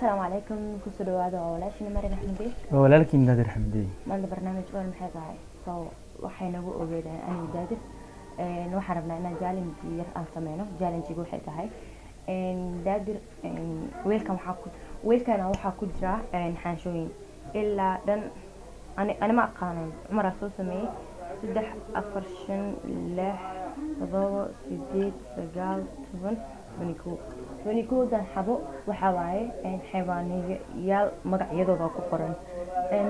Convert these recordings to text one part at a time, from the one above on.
Asalaamu calaykum, kusoo dhawaada, waa walaashina Marin Axmedi. Waa walaalkiin Naadir Xamdiye. Maanta barnaamij wal maxay tahay? So waxay nagu ogeedaan aniga Daadir, waxaan rabnaa inaan challenge yar aan sameyno. Challenge-ga waxay tahay, Daadir, weelkan waxaa ku weelkana waxaa ku jira xaanshooyin ilaa dhan ani ma aqaano, Cumaraa soo sameeyey: 3, 4, 5, 6, 7, 8, 9, 10, 11. 11-dan xabo waxaa waaye xayawaanayaal magacyadooda ku qoran.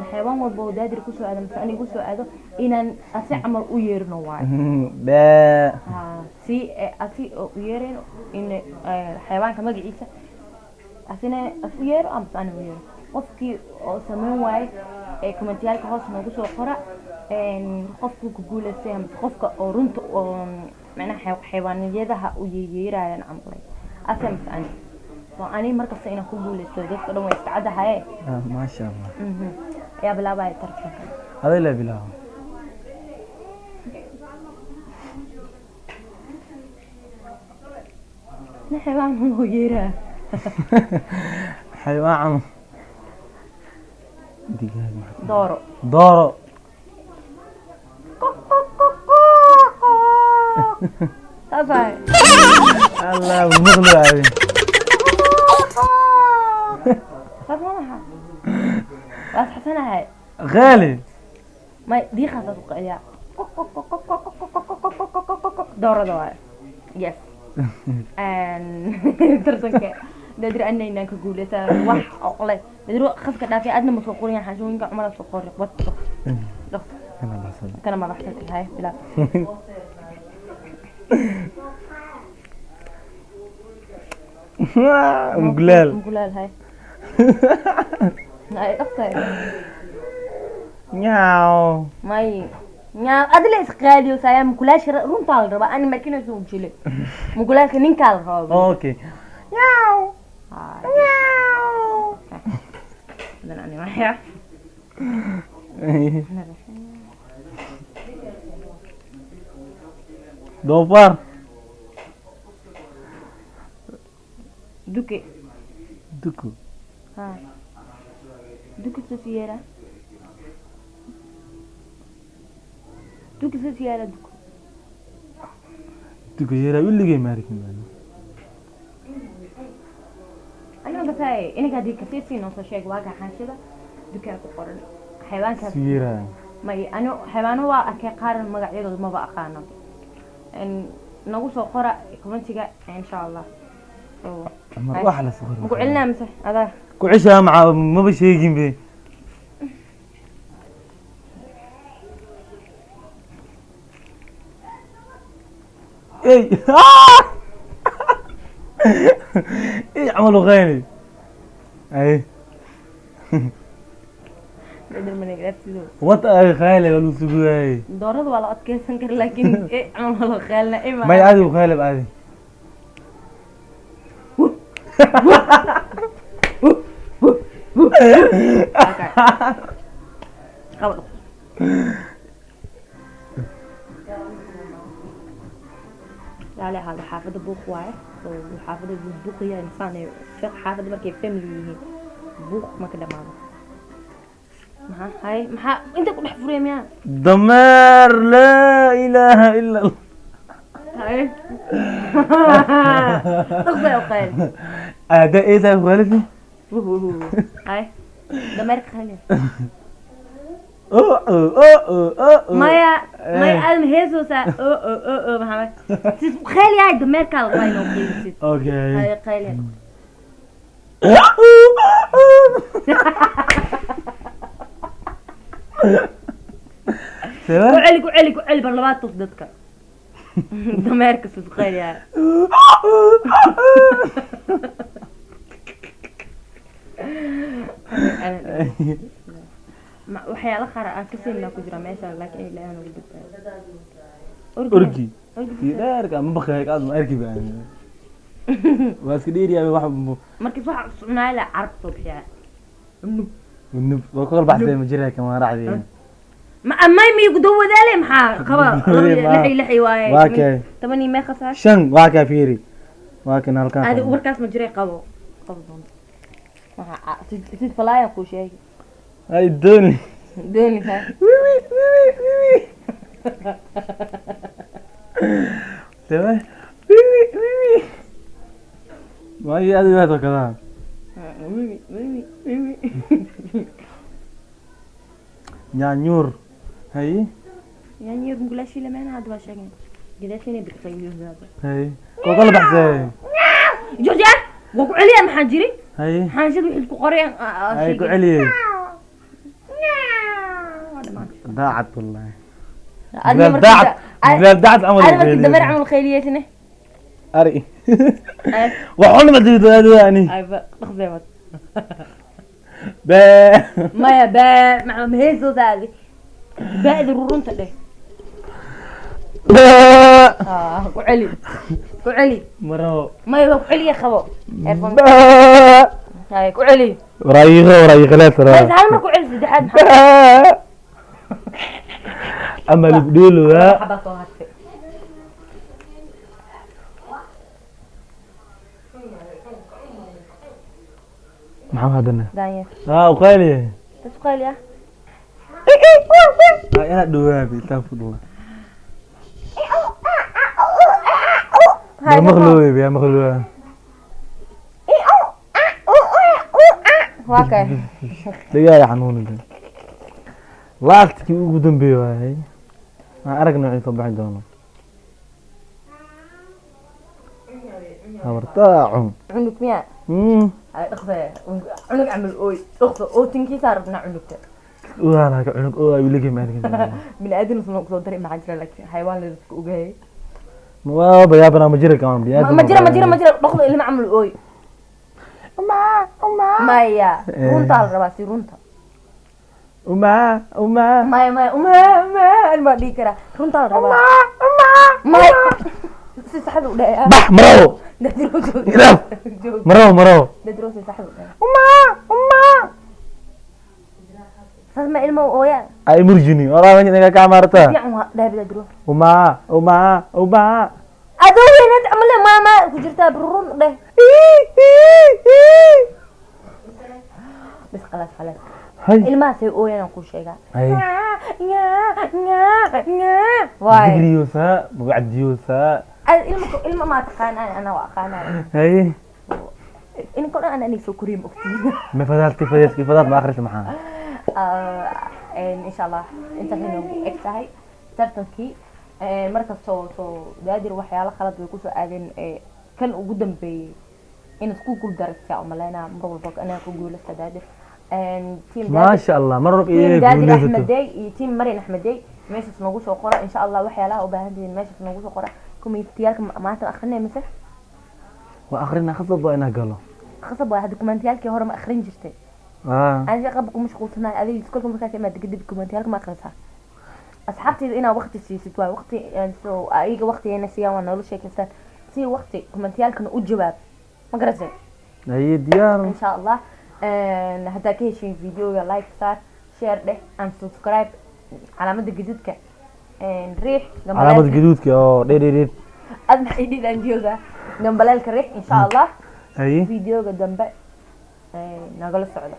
Xayawaan walba oo Daadir kusoo aado mise aniga kusoo aado, inaan asi camal u yeerno waaye. Bee. Ha, si asi oo u yeerayno in xayawaanka magaciisa asina as u yeero amase ani u yeero. Qofkii oo sameyn waaye ee commentiyaalka hoos noogu soo qora qofka ku guuleystay amase qofka oo runta oo macnaha xayawaaniyadaha u yeerayaan camal ase mise ani. So ani markasta inaan ku guuleysto dadka dhan way iska caddahaye. Ah, maasha Allah. Ayaa bilaabaya tartanka. Aday la bilaabo. Na xayawaan loo yeeraa. Xayawaan camal digaag maxaa? Dooro. Dooro. Saas waaye. Allah maqli. Saas ma maha, waa saxsanahay. Qaali. May diiqaasaas u qaliyaa doorada waaye. Yes, tartanka Nadir ana inaan ka guuleysaa wax oqle Nadir khafka dhaafay, aadna ma soo qorin xashooyinka, Cumar soo qori. Wad dhaqso. Kana baxsan. Kana ma baxsan tahay, bilaab. Muglaal. Muglaal hay, ay dhaqsay. Nyaaw. May nya adila isqaaliyo saya mukulaasha runtaa la rabaa, ani markina soo jile mukulaasha ninkaa la rabaa. Okay, nyaaw. Hay. Nyaaw. Dan ani maya. Doofaar. Duke. Duku. Ha, duke soo siyeera, duke soo siyeera, duke. Duku yeera weligay ma arkin. Ani makasay ininka haddii kasii noo soo sheeg waaga xaanshida dukaa ku qoran xayawaankaas. Siyeera. May, ani xayawaano waa arkay, qaaran magacyadooda maba aqaano. Nagu soo qora commentiga insha Allah. So Mar Hay. Wax la soo Maku celinaa mise adaa? Ku ceshaa maca maba sheegin be. Ey, ey, camal u qayni ay. Bedel managafsido. Wata ay qayle waa lagu sugaayay. Doorada waa la adkeysan kara, laakiin camal waa la qeelna ima. May, caadi u qaylab, caadi. Qaba dhaq. Raali ahaada, xaafadda buuq waaye oo xaafadda buuqiya insaan ay xaafadda markay family yihiin buuq ma ka dhamaado. Maxaa hay, maxaa inta ku dhex furaya miyaa? Dameer, laa ilaaha ila Allah. Hay, dhaqsay oo qayl. Ada eedaa waalidi. Hay, dameerka khali. Oh oh oh oh oh. Maya, maya, aadam heesoosaa o o o o maxaa sis khayl yahay, dameerkaa la rabaa inuu qeylisid. Okay. Hay, qayl. Ku Sewa? celi, ku celi, ku celi bar labaad, tus dadka dameerka sis khayl yahay. Waxyaalo qaar aan ka siinaa ku jira meesha, laakiin Ilaahay nagu badbaado. Orgi. Orgi. Kii dheerka ma baqay, kaas ma arki baan. Waa iska dheeryahay wax. Markiis waxa cunaa la carab soo bixiyaa. Nub waa ku kala baxsay, ma jira kama raacday. Ma amay miyu gudow wadaale maxaa qaba? Ma- lix iyo lix waaye. Waa kee? 10 iyo meeqa saar? 5 waa kaa, fiiri, waa kan halkaan. Adi warkaas ma jiray, qabo, qabo doonto. Waxaa sid falaaya kuu sheegay. Ay dooni. Dooni ha. Wiwi wiwi wiwi. Tawa wiwi wiwi. Maayo aad waa kadaa. Wiwi wiwi wiwi. Nyaanyuur. Hay. Yaanyeer mugulaashii lamaana hadda waa sheegnay. Gadaashiina biqayliyo hada. Hay. Koo kala baxsay. Joojiya, waa ku celiya maxaa jiri? Hay. Xaanshada wixii ku qoreen. Hay ku celiyey. Daacad wallahi. Daacad. Daacad camal. Ada markii dameer camal khayliyeysne. Ari. Waxuna ma diido aad ani. Ayba dhaqdeemad. Bee. Maya baa maca maheesoodaadi. Baadi rurunta dheh. Bee. Ah, ku celi. Ku celi. Maro. Maya waa ku celiya qabo. Earphone. Bee. Hay ku celi. Waraayiqo waraayiqo Bas tara. hal mar ku celi saddexaad maxaa? Bee. Ama libdhiiluwa. Xabaa soo hartay. Maxaa hadana? Daanyeer. Ah, uqaaliye. Bas ku celi ah. Ah, inaad dhawaabi intaan ku dhawa. Hay, Ma maqlooy ya maqlooy. Waa kay. Dhigaaya xanuunida. Laaskii ugu dambeeyay waayay. Aan aragno wixii soo baxi doono. Habartaacun. Cunug miyaa? Ay dhaqdee. Cunug camal ooy. Dhaqdo oo tinkiisa rabnaa cunugta. Waa ka cunug oo ay weligay ma arkin. Bini aadam soo soo daray maxaa jira laakiin xayawaan la isku ogahay. Waa bayaabana ma jira kamaan bini aadam. Ma jira ma jira ma jira dhaqdo ilma camal ooy. Uma uma. Maya runta la rabaa si runta. Uma uma. Maya maya uma uma ilma dhihi karaa runta la rabaa. Uma. Maya si saxda u dhahay. Bax maro. Dadro joog. Ilaaf. Joog. Maro maro. Dadro si saxda u dhahay. Uma uma. Saas ma ilma ooya. Ay murjini. Walaal inaga ka maarta. Fiican waa dhahay dadro. Uma uma uma. Adoo weynaad camal leh maama ku jirtaa run dheh. Bas khalaas khalaas. Hay. Ilmahaas ay ooyaan aan kuu sheegaa. Hay. Waay. Digriyoosa, magacdiyoosa. Ilma ilma ma taqaanaan ana waa aqaanaan. Hay. Ininka dhan ana aniga soo koriyay ma ogtiin. Ma fadalti fadalti fadal ma akhris maxaa. Insha Allah intaas inoogu eg tahay tartankii markastoo soo daadir waxyaalo khalad way kusoo aadeen kan ugu dambeeyey inaad ku guuldaraysaa umaleynaa mar walba inaa ku guuleysta daadir team ما شاء الله مرة team إيه daadir guulaysato. axmedey iyo team marin axmedey meeshaas noogu soo qora insha Allah waxyaalaha u baahan tihiin meeshaas noogu soo qora communitiyaalka maanta ma akhrinay mise وآخرنا خصب وأنا قالوا khasab waay hadda communitiyaalkii hore ma akhrin jirtay. آه. Aan shaqaba ku mashquulsanahay adiga iskoolka markaa ka imaad kadib communitiyaalka ma akhrisaa asxaabtayda inaa waqti siisid waay waqti so ayaga waqtigayna siiyaan waa nolol sheekaystaan si waqti communitiyaalkana u jawaab ma garatay? أي ديار. Insha Allah haddaa ka heshiin videoga like saar, share dheh and subscribe calaamada gaduudka riix علامة جدودك أه دي دي دي. Aad maxay dhidaan jooga gambaleelka riix insha Allah أي videoga dambe nagala socda.